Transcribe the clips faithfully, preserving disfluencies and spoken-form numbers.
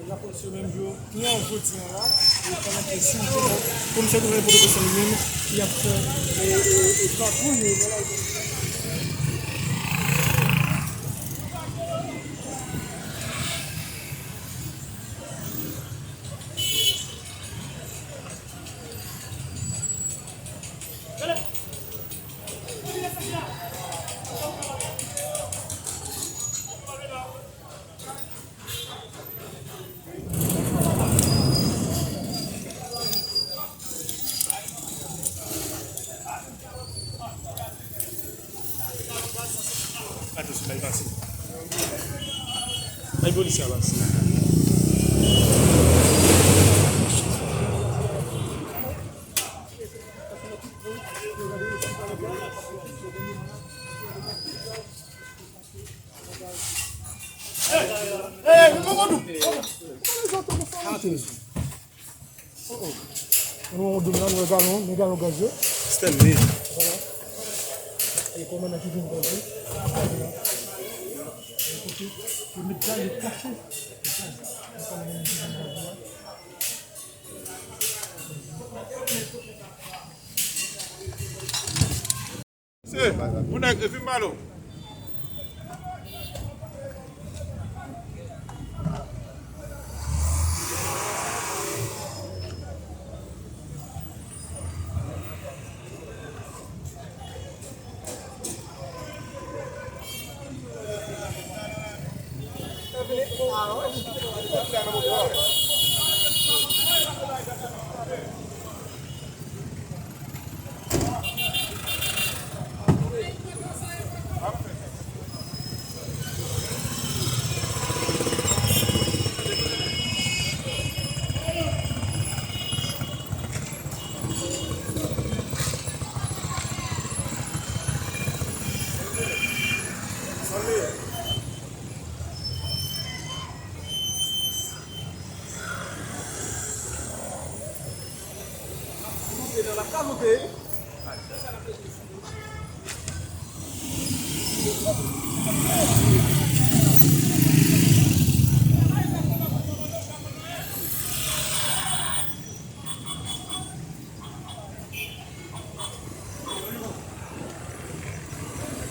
Lapolis yo menm yo pran jodi a la, e pandan ke sou komisè gouvènman Pòtoprens li menm ki ap fè e, e, e patwouy, e, vwala. Attention, bay pase. Bay polisye a pase. Nou an doum la, nou wè galon, men galon gaz yo. Stanley. Vwala. E kòmandan ki vin gaz yo. Kote, yo met gaz yo kache. Kòmandan ki vin gaz yo la. Se, moun nèg, e fim balo.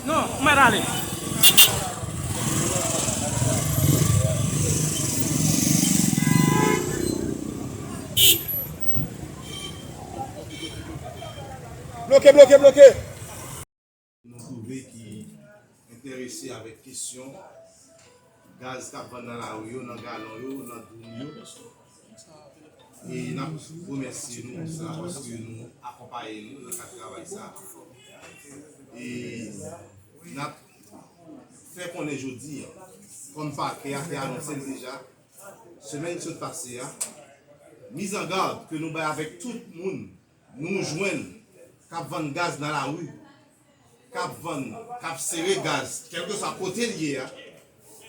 Non, ou mèt ale. Bloke, bloke, bloke. Nou twouve ki enterese avèk kesyon gaz k ap vann nan lari yo, nan galon yo, nan doum yo. E n ap remèsye nou pou sa, paske nou akonpaye nou nan kad travay sa. E n ap fè konnen jodi a, kòm pakè a te anonse l deja, semèn ki sot pase a, mizangad ke nou bay avèk tout moun nou jwenn k ap vann gaz nan lari, k ap vann, k ap sere gaz, kèlkeswa kote l ye a,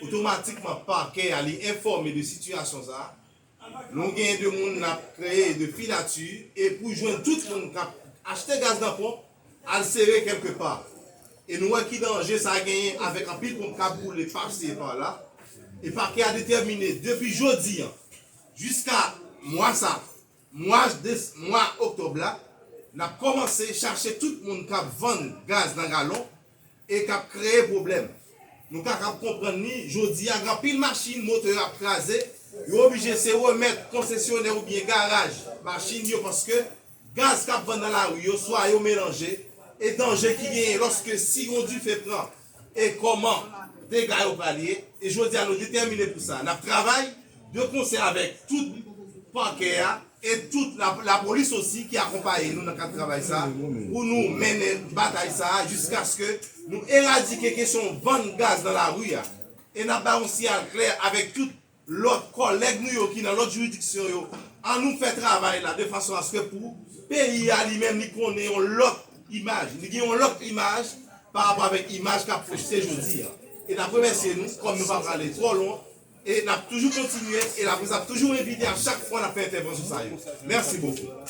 otomatikman pakè a li enfòme de sitiyasyon sa a. Nou genyen de moun n ap kreye de filati e pou jwenn tout moun k ap achte gaz nan ponp, al sere kèlkepa. E nou wè ki danje sa genyen avèk anpil ponp k ap boule pase pa la. E pakè a detèmine depi jodi a jiska mwa sa, mwa des-, mwa oktòb la, n ap kòmanse chache tout moun k ap vann gaz nan galon e k ap kreye pwoblèm. Nou ka, k ap konprann li, jodi a, gen anpil machin, motè yo ap kraze, yo oblije se remèt konsesyonè oubyen garaj machin yo, paske gaz k ap vann nan lari yo, swa yo melanje, e danje ki genyen lòske si yon dife pran, e kòman dega yo pral ye. E jodi a, nou detèmine pou sa. N ap travay de konsè avèk tout pakè a e tout la, lapolis osi ki akonpaye nou nan kad travay sa a, pou nou mennen batay sa a jiskaske nou eradike kesyon vann gaz nan lari a. E n ap bay yon siyal klè avèk tout lòt kòlèg nou yo ki nan lòt jiridiksyon yo, ann nou fè travay la de fason aske pou peyi a li menm li konnen yon lòt imaj, li gen yon lòt imaj pa rapò avèk imaj k ap pwojte jodi a. E n ap remèsye nou, kòm nou pa prale twò lwen, E n ap toujou kontinye, e laprès ap toujou envite a chak fwa n ap fè entèvansyon sa yo. Mèsi bokou.